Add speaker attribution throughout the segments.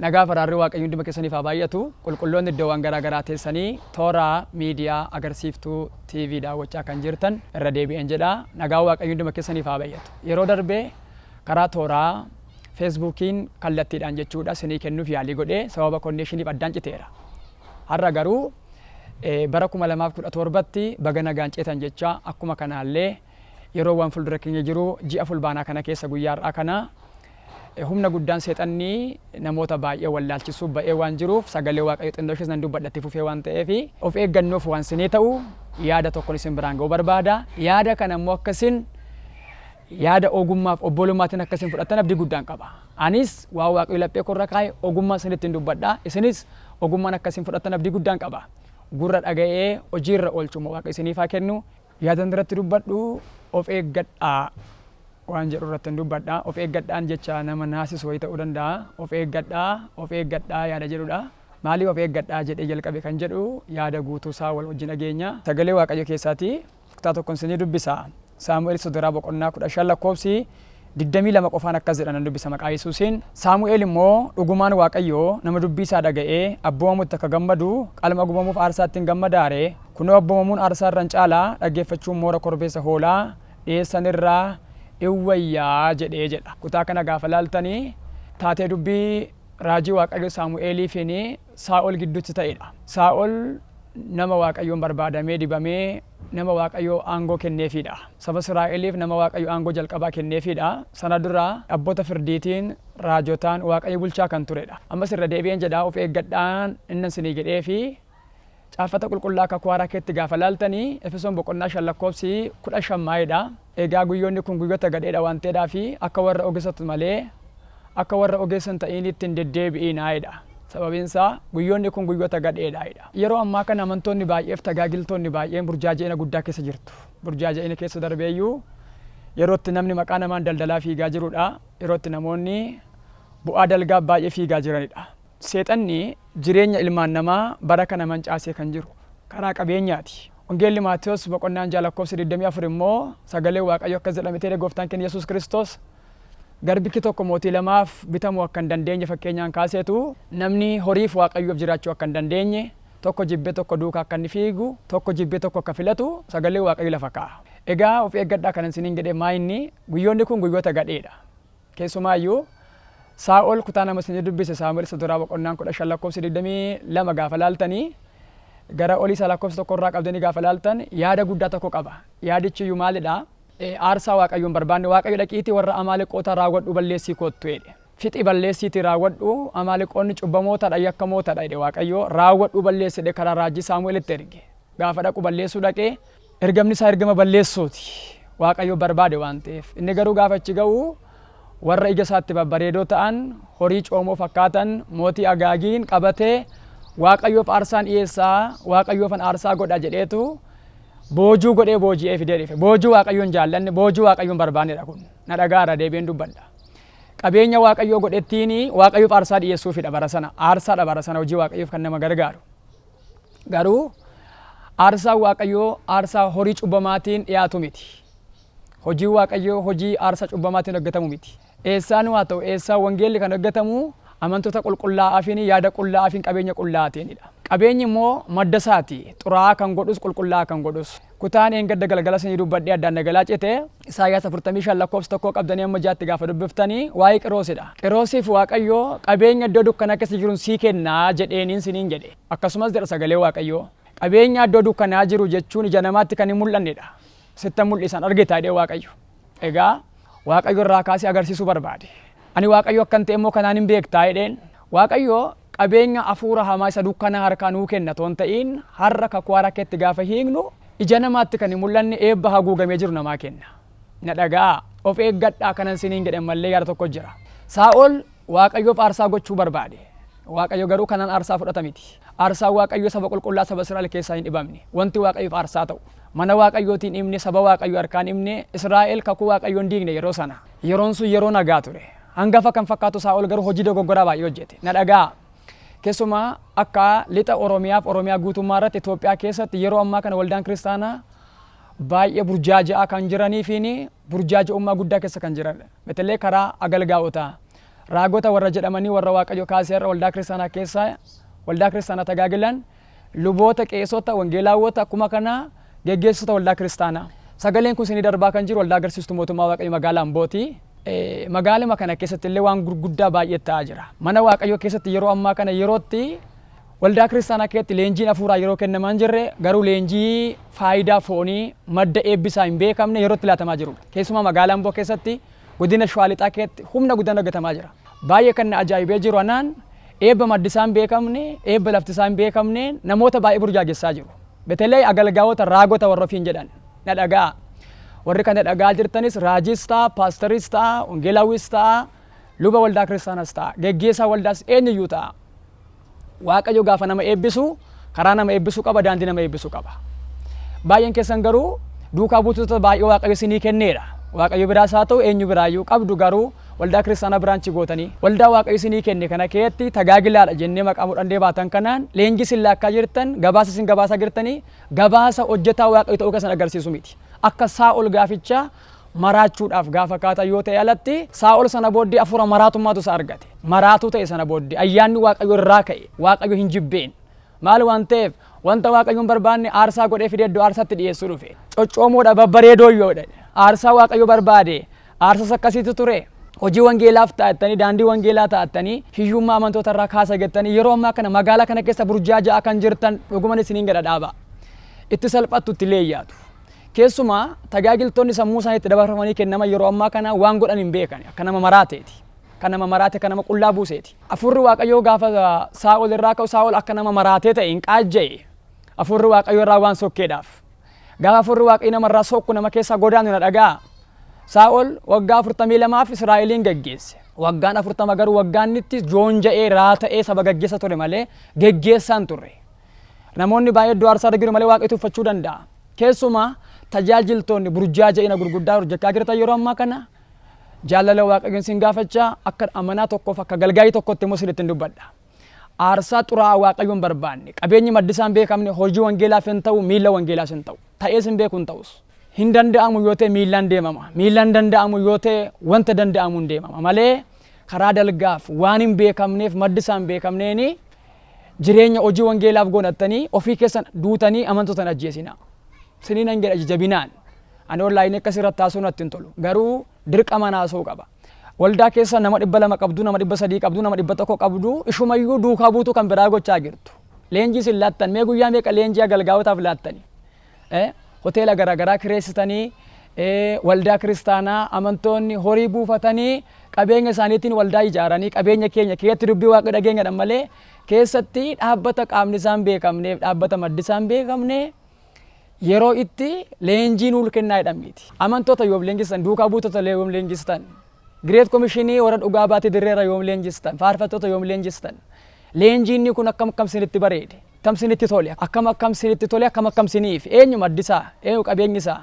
Speaker 1: Nagaa fi araarri Waaqayyo hunduma keessaniif haa baay'atu. Qulqulloonni iddoowwan garaa garaa teessanii toora miidiyaa agarsiiftuu TV daawwachaa kan jirtan irra deebi'een jedha. Nagaa Waaqayyo hunduma keessaniif haa baay'atu. Yeroo darbe karaa tooraa Feesbuukiin kallattiidhaan jechuudha sinii kennuuf yaalii godhee sababa konneeshiniif addaan citeera. Har'a garuu bara 2017tti baga nagaan ceetan jecha akkuma kanaallee yeroowwan fuuldura keenya jiru ji'a Fulbaanaa kana keessa guyyaa har'aa kana humna guddaan seexanni namoota baay'ee wallaalchisuuf ba'ee waan jiruuf sagalee Waaqayyo xinnoo ishees nan dubbadha itti fufee waan ta'eef of eeggannoof waan sinii ta'u yaada tokkon isin biraan ga'uu barbaada. Yaada kana immoo akka isin yaada ogummaaf obbolummaatiin akka isin fudhattan abdii guddaan qaba. Anis waan Waaqayyo laphee koorra kaa'e ogummaan isinitti hin dubbadha. Isinis ogummaan akka isin fudhattan abdii guddaan qaba. Gurra dhaga'ee hojiirra oolchu immoo Waaqayyo isiniif haa kennu. Yaadan irratti dubbadhu of eeggadhaa waan jedhu irratti dubbadha. Of eeggadhaan jecha nama naasisu wayii ta'uu danda'a. Of eeggadhaa, of eeggadhaa yaada jedhudha. Maaliif of eeggadhaa jedhee jalqabe kan jedhu yaada guutuu isaa wal wajjin dhageenya. Sagalee Waaqayyo keessaatii kutaa tokkon isinii dubbisa. Saamu'eel isa duraa boqonnaa 15 lakkoofsi 22 qofaan akkas jedha nan dubbisa maqaa Yesuusiin. Saamu'eel immoo dhugumaan Waaqayyo nama dubbii isaa dhaga'ee abboomamutti akka gammadu qalma gubamuuf aarsaatti hin gammadaaree? Kunoo abboomamuun aarsaa irra in caala, dhaggeeffachuun moora korbeessa hoolaa dhi'eessan irraa in wayya jedhe jedha. Kutaa kana gaafa ilaaltani taatee dubbii raajii Waaqayyoo Saamu'eeliifiin Saa'ol gidduutti ta'edha. Saa'ol nama Waaqayyoon barbaadamee dibamee nama Waaqayyo aangoo kenneefiidha. Saba Israa'eliif nama Waaqayyo aangoo jalqabaa kenneefiidha. Sana dura abboota firdiitiin, raajotaan Waaqayyo bulchaa kan turedha. Ammas irra deebi'een jedha of eeggadhaan innan sinii jedheefi Caaffata Qulqullaa Kakuu Haaraa keetti gaafa laaltani Efesoon boqonnaa 5 lakkoofsi 15 maalidha? Egaa guyyoonni kun guyyoota gadheedha waan ta'eedhaaf akka warra ogeessatu malee akka warra ogeessa hin ta'iinitti hin deddeebi'iinaa jedha. Sababiin isaa guyyoonni kun guyyoota gadheedha jedha. Yeroo ammaa kana amantoonni baay'eef tagaagiltoonni baay'een burjaaja'ina guddaa keessa jirtu. Burjaaja'ina keessa darbeeyyuu yeroo itti namni maqaa namaan daldalaa fiigaa jirudha. Yeroo itti namoonni bu'aa dalgaaf baay'ee fiigaa jiranidha. Seexanni jireenya ilmaan namaa bara kana mancaasee kan jiru karaa qabeenyaati. Wangeelli Maatewos boqonnaan 6 lakkoofsi 24 immoo sagaleen Waaqayyo akkas jedha mitiiree Gooftaan keenya Yesuus Kiristoos garbichi tokko mootii lamaaf bitamuu akka hin dandeenye fakkeenyaan kaaseetu namni horiif Waaqayyoof jiraachuu akka hin dandeenye tokko jibbee tokko duukaa akka inni fiigu tokko jibbee tokko akka filatu sagaleen Waaqayyo lafa kaa'a. Egaa of eeggadhaa kanan isiniin jedhe maa inni guyyoonni kun guyyoota gadheedha. Keessumaayyuu Saa'ol kutaa nama isinii dubbise Saamu'eel isa duraa boqonnaan 15 lakkoofsi 22 gaafa laaltanii gara olii isaa lakkoofsa tokko irraa qabdanii gaafa laaltan yaada guddaa tokko qaba. Yaadichi iyyuu maalidha? Aarsaa Waaqayyoon hin barbaanne. Waaqayyo dhaqiitii warra Amaaleqootaa raawwadhu balleessii koottu jedhe. Fixi balleessiitii raawwadhu Amaaleqoonni cubbamootadha yakkamootadha jedhe Waaqayyo raawwadhu balleessi jedhe karaa raajii Saamu'eelitti erge. Gaafa dhaqu balleessuu dhaqee Ergamni isaa ergama balleessuuti. Waaqayyo barbaade waan ta'eef. Inni garuu gaafa achi ga'u warra ija isaatti babbareedoo ta'an, horii coomoo fakkaatan, mootii Agaagiin qabatee Waaqayyoof aarsaan dhiyeessaa, Waaqayyoofan aarsaa godha jedheetu boojuu godhee booji'ee fidee dhufe. Boojuu Waaqayyoon jaallanne, boojuu Waaqayyoon barbaannedha kun. Na dhagaara deebi'een dubbadha. Qabeenya Waaqayyoo godhettiin Waaqayyoof aarsaa dhiyeessuufidha bara sana. Aarsaadha bara sana hojii Waaqayyoof kan nama gargaaru. Garuu aarsaan Waaqayyoo aarsaa horii cubbamaatiin dhiyaatu miti. Hojiin Waaqayyoo hojii aarsaa cubbamaatiin hojjetamu miti. Eessaanuu haa ta'u eessaa wangeelli kan hojjetamu amantoota qulqullaa'aafiin yaada qullaa'aafiin qabeenya qullaa'aatiinidha. Qabeenyi immoo madda isaati. Xuraa'aa kan godhus qulqullaa'aa kan godhus. Kutaan eengadda galgala isinii dubbadhee addaan na jalaa cite Isaayyaas 45 lakkoofsa tokkoo qabdanii amma jaatti gaafa dubbiftanii waa'ee Qiroosidha. Qiroosiif Waaqayyo qabeenya iddoo dukkanaa keessa jirun sii kenna jedheeniin siniin jedhe. Akkasumas jedha sagalee Waaqayyoo. Qabeenya iddoo dukkanaa jiru jechuun ija namaatti kan hin mul'annedha. Sittan mul'isan argita jedhee Waaqayyo. Egaa Waaqayyo irraa kaasee agarsiisuu barbaade. Ani Waaqayyo akkan ta'e immoo kanaan hin beektaa jedheen. Waaqayyo qabeenya hafuura hamaa isa dukkanaa harkaa nuu kenna otoo hin ta'iin har'a kakuu haaraa keetti gaafa hiiknu ija namaatti kan hin mul'anne eebba haguugamee jiru namaa kenna. Na dhaga'aa, of eeggadhaa kanan siniin jedhe ammallee yaada tokko jira. Saa'ol Waaqayyoof aarsaa gochuu barbaade. Waaqayyo garuu kanaan aarsaa fudhata miti. Aarsaan Waaqayyoo saba qulqullaa saba Israa'el keessaa hin dhibamne. Wanti Waaqayyoof aarsaa ta'u. Mana Waaqayyootiin dhibne, saba Waaqayyoo harkaan dhibne, Israa'el kakuu Waaqayyoo hin diigne yeroo sana. Yeroon sun yeroo nagaa ture. Hangafa kan fakkaatu Saa'ol garuu hojii dogoggoraa baay'ee hojjete. Na dhaga'aa. Keessumaa akka lixa Oromiyaaf Oromiyaa guutummaa irratti Itoophiyaa keessatti yeroo ammaa kana waldaan kiristaanaa baay'ee burjaaja'aa kan jiranii fi burjaaja'ummaa guddaa keessa kan jiranidha. Betelee karaa agalgaa'otaa, Raagota warra jedhamanii warra Waaqayyo kaasee irra waldaa kiristaanaa keessa waldaa kiristaanaa tajaajilan, luboota, qeesota, wangeelaawwota, akkuma kana geggeessitoota waldaa kiristaanaa. Sagaleen kun isinii darbaa kan jiru waldaa agarsiistuu mootummaa Waaqayyo magaalaa Ambooti. Magaaluma kana keessatti illee waan gurguddaa baay'ee ta'aa jira. Mana Waaqayyoo keessatti yeroo ammaa kana yerootti waldaa kiristaanaa keessatti leenjiin hafuuraa yeroo kennamaa hin jirre, garuu leenjii faayidaa foonii madda eebbisaa hin beekamne yeroo itti laatamaa jirudha. Keessumaa magaalaa Amboo keessatti, godina Shawaa Lixaa keessatti humna guddaan hojjetamaa jira. Baay'ee kan na ajaa'ibee jiru anaan eebba maddi isaa hin beekamne, eebba lafti isaa hin beekamne namoota baay'ee burjaajessaa jiru. Beteley agalgaa'ota, raagota warra ofiin jedhan, na dhaga'a. Warri kana dhaga'aa jirtanis raajiis ta'a, paasteris ta'a, wangeelaawwis ta'a, luba waldaa kiristaanaas ta'a, geggeessaa waldaas eenyuyyuu ta'a. Waaqayyo gaafa nama eebbisu karaa nama eebbisuu qaba, daandii nama eebbisuu qaba. Baay'een keessan garuu duukaa buutota baay'ee Waaqayyo isinii kenneera. Waaqayyo biraas haa ta'u eenyu biraayyuu qabdu, garuu waldaa kiristaanaa branch gootanii waldaa Waaqayyo isinii kenne kana keessatti tajaajilaadha jennee maqaa mudhandee baatan kanaan leenjii isin laakkaa jirtan, gabaasa isin gabaasaa jirtanii gabaasa hojjetaa Waaqayyo ta'uu keessan agarsiisu miti. Akka Saa'ol gaafichaa maraachuudhaaf gaafa kaatan yoo ta'e alatti, Saa'ol sana booddee hafuura maraatummaatu isa argate. Maraatuu ta'e. Sana booddee ayyaanni Waaqayyo irraa ka'e. Waaqayyo hin jibbeen. Maal waan ta'eef? Wanta Waaqayyo hin barbaanne aarsaa godhee fidee iddoo aarsaatti dhiyeessuu dhufe. Coccoomoodha, babbareedoo yoo aarsaa Waaqayyo barbaade aarsas akkasiitu ture. Hojii wangeelaaf ta'attanii, daandii wangeelaa ta'attanii, hiyyummaa amantoota irraa kaasa jettanii yeroo ammaa kana magaalaa kana keessa burjaaja'aa kan jirtan, dhuguman isiniin gada dhaaba. Itti salphattu, itti leeyyaatu. Keessumaa tajaajiltoonni sammuu isaanii itti dabarfamanii kennaman yeroo ammaa kana waan godhan hin beekan, akka nama maraateeti. Akka nama maraate, akka nama qullaa buuseeti. Hafuurri Waaqayyoo gaafa Saa'ol irraa ka'u, Saa'ol akka nama maraatee ta'e hin qaajja'e. Hafuurri Waaqayyoo irraa waan sokkeedhaaf. Gaafa hafuurri Waaqayyoo namarraa sokku, nama keessaa godaanu, na dhaga'a. Saa'ol waggaa 42f Israa'eliin geggeesse. Waggaan 40 garuu waggaan itti joonja'ee raata'ee saba geggeessa ture malee geggeessaan turre. Namoonni baay'ee iddoo aarsaa irra jiru malee Waaqayyo tuffachuu danda'a. Keessumaa tajaajiltoonni burjaaja'ina gurguddaa hojjechaa jirtan yeroo ammaa kana, jaalala Waaqayyoon sin gaafachaa, akka amanaa tokkoof, akka galgaayii tokkotti immoo isinitti dubbadha. Aarsaa xuraa'aa Waaqayyoon barbaanne, qabeenyi maddi isaan beekamne hojii wangeelaaf hin ta'u, miila wangeelaas hin ta'u. Ta'ees hin beeku, hin ta'us. Hin danda'amu yoo ta'e miillaan deemama. Miillaan danda'amu yoo ta'e wanta danda'amu hin deemama malee, karaa dalgaaf waan hin beekamneef, maddi isaan beekamneeni jireenya hojii wangeelaaf goonattanii ofii keessan duutanii amantoota hin ajjeesina. Siniin nan jedha jajabinaan. Ani online akkas irratti haasa'uu natti hin tolu. Garuu dirqama naasuu qaba. Waldaa keessa nama 200 qabdu, nama 300 qabdu, nama 100 qabdu, ishumayyuu duukaa buutuu kan biraa gochaa jirtu. Leenjii isin laattan, mee guyyaa meeqa leenjii agalgaa'otaaf laattani? Hoteela garaagaraa kireessitanii, waldaa kiristaanaa amantoonni horii buufatanii qabeenya isaaniitiin waldaa ijaaranii, qabeenya keenya keessatti dubbii Waaqa dhageenyadha malee, keessatti dhaabbata qaamni isaan beekamneef, dhaabbata maddi isaan beekamne yeroo itti leenjii nuul kennaa jedhamiti. Amantoota yoom leenjistan? Duukaa buutota yoom leenjistan? Great Commission warra dhugaa baatee dirreerra yoom leenjistan? Faarfattoota yoom leenjistan? Leenjiinni kun akkam akkam isinitti bareede? Akkam isinitti tole? Akkam akkam isinitti tole? Akkam akkam isiniif? Eenyu maddisaa? Eenyu qabeenyi isaa?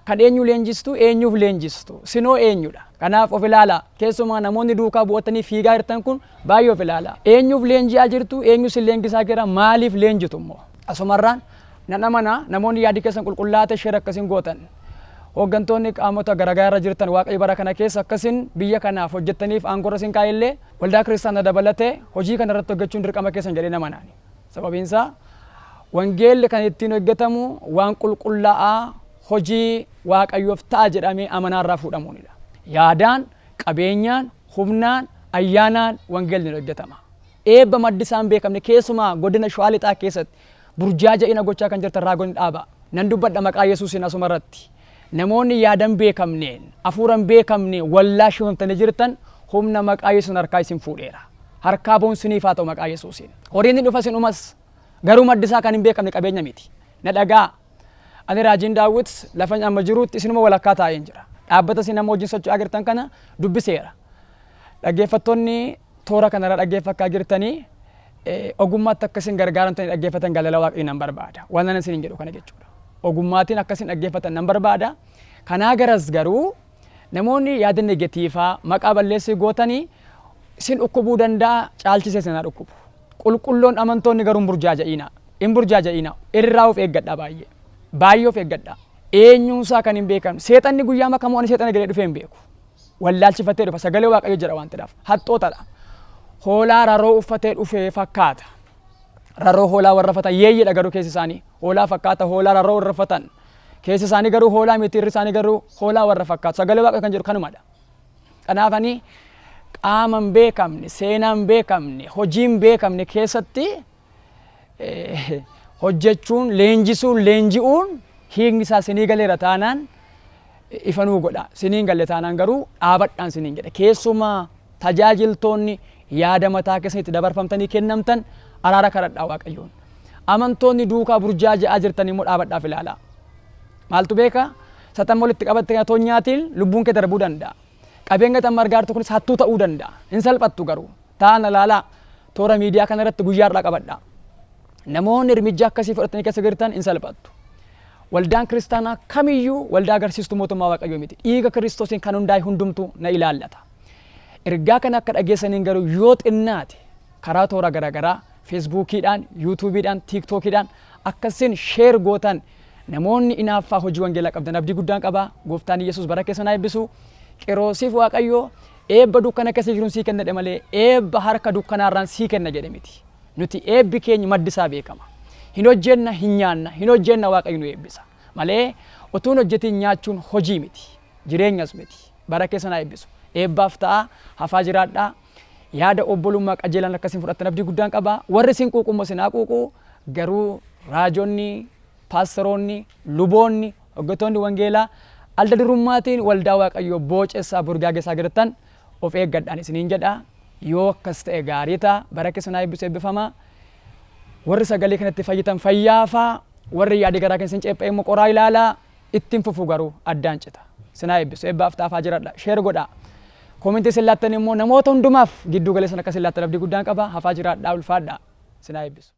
Speaker 1: Kan eenyu leenjistu? Eenyuuf leenjistu? Sinoo eenyudha? Kanaaf of ilaalaa. Keessumaa namoonni duukaa bu'atanii fiigaa jirtan kun baay'ee of ilaalaa. Eenyuuf leenji'aa jirtu? Eenyu isin leenjisaa jira? Maaliif leenjitu immoo? Asumarraan nan amana, namoonni yaadi keessan qulqullaa'aa ta'e share akkasiin gootan. Hooggantoonni qaamota garaagaraa irra jirtan, Waaqayyo bara kana keessa akkasin biyya kanaaf hojjettaniif aangoo irra isin kaa'ellee, waldaa kiristaanaa dabalatee hojii kana irratti hojjechuun dirqama keessan jedhee nama naani. Sababiin isaa wangeelli kan ittiin hojjetamu waan qulqullaa'aa hojii Waaqayyoof ta'a jedhamee amanaa irraa fuudhamuunidha. Yaadaan, qabeenyaan, humnaan, ayyaanaan wangeelli ni hojjetama. Eebba maddi isaan beekamne keessumaa godina Shawaa Lixaa keessatti burjaaja'ina gochaa kan jirtan raagonni, dhaaba. Nan dubbadha maqaa Yesuusiin asuma irratti. Namoonni yaadan beekamneen, hafuuran beekamneen wallaa shimamtanii jirtan, humna maqaa Yesuusin harkaa isin fuudheera. Harkaa ba'uun siniif haa ta'u maqaa Yesuusiin. Horiin ni dhufa, sin dhumas. Garuu maddi isaa kan hin beekamne qabeenya miti. Na dhagaa. Ani raajiin Daawwit lafa amma jirutti isinuma walakkaa taa'een jira. Dhaabbata isin amma wajjin socho'aa jirtan kana dubbiseera. Dhaggeeffattoonni toora kanarra dhaggeeffachaa jirtanii ogummaatti akka isin gargaaramtanii dhaggeeffatan galala Waaqayyo nan barbaada. Waan ani isiniin jedhu kana jechuudha. Ogummaatiin akka isin dhaggeeffatan nan barbaada. Kanaa garas garuu namoonni yaada negative maqaa balleessii gootanii isin dhukkubuu danda'a, caalchisee isin haa dhukkubu. Qulqulloon amantoonni garuu hin burjaaja'ina. Hin burjaaja'ina. Irraa of eeggadha baay'ee. Baay'ee of eeggadha. Eenyuunsaa kan hin beekamne. Seexanni guyyaa makamoo ani seexana jedhee dhufee hin beeku. Wallaalchifatee dhufa, sagalee Waaqayyo jedha waan ta'eef haxxootadha. Hoolaa raroo uffatee dhufee fakkaata. Raroo hoolaa warra uffatan yeeyyiidha, garuu keessi isaanii hoolaa fakkaata. Hoolaa raroo warra uffatan keessi isaanii garuu hoolaa miti, irri isaanii garuu hoolaa warra fakkaatu. Sagalee Waaqayyo kan jedhu kanumadha. Kanaafanii qaama hin beekamne, seenaa hin beekamne, hojii hin beekamne keessatti hojjechuun, leenjisuun, leenji'uun hiikni isaa sinii galeera taanaan ifa nuu godha. Siniin galle taanaan garuu dhaabadhaan siniin jedha. Keessumaa tajaajiltoonni yaada mataa keessanitti dabarfamtanii kennamtan, araara kadhadhaa Waaqayyoon. Amantoonni duukaa burjaaja'aa jirtan immoo dhaabadhaaf ilaalaa. Maaltu beeka? Saxamma walitti qabatte kana tonyaatiin lubbuun kee darbuu danda'a. Qabeenya xamma argaartu kunis hattuu ta'uu danda'a. Hin salphattu garuu. Taa'an ilaalaa. Toora miidiyaa kana irratti guyyaa har'aa qabadhaa. Namoonni hirmijja akkasii fudhatanii keessa jirtan hin salphattu. Waldaan kiristaanaa kamiyyuu waldaa agarsiistuu mootummaa Waaqayyoo miti. Dhiiga Kiristoosiin kan hundaa'e hundumtuu na ilaallata. Ergaa kana akka dhageessaniin garuu yoo xinnaate karaa toora garaagaraa Feesbuukiidhaan, Yuutuubiidhaan, Tiiktookiidhaan akkasiin share gootan, namoonni inaaffaa hojii wangeelaa qabdan, abdii guddaan qabaa. Gooftaan Yesuus bara keessan haa eebbisu. Qiroosiif Waaqayyo eebba dukkana keessa jiruun sii kenna jedhe malee eebba harka dukkanaarraan sii kenna jedhe miti. Nuti eebbi keenya maddi isaa beekama. Hin hojjenna hin nyaanna, hin hojjenna Waaqayyo nu eebbisa. Malee utuu hin hojjetin nyaachuun hojii miti. Jireenyas miti. Bara keessan haa eebbisu. Eebbaaf ta'a, hafaa jiraadhaa. Yaada obbolummaa qajeelaan akkasiin fudhattan abdii guddaan qaba. Warri isin quuqu immoo isin haa quuqu. Garuu raajonni, paasteroonni, luboonni, hojjettoonni wangeelaa alda durummaatiin waldaa Waaqayyoo boocessaa burgaagessaa jirtan of eeggadhaan isiniin jedha. Yoo akkas ta'e gaarii ta'a. Bara keessan haa eebbisu, eebbifamaa. Warri sagalee kanatti fayyitan fayyaafaa. Warri yaadi garaa keessan ceepha'e immoo qoraa ilaalaa. Ittiin fufu garuu addaan cita. Isin haa eebbisu. Eebbaaf taafaa jiradha. Share godhaa. Koomentii isin laattan immoo namoota hundumaaf gidduu galeessan akka isin laattan abdii guddaan qaba. Hafaa jiraadhaa, ulfaadhaa. Isin haa eebbisu.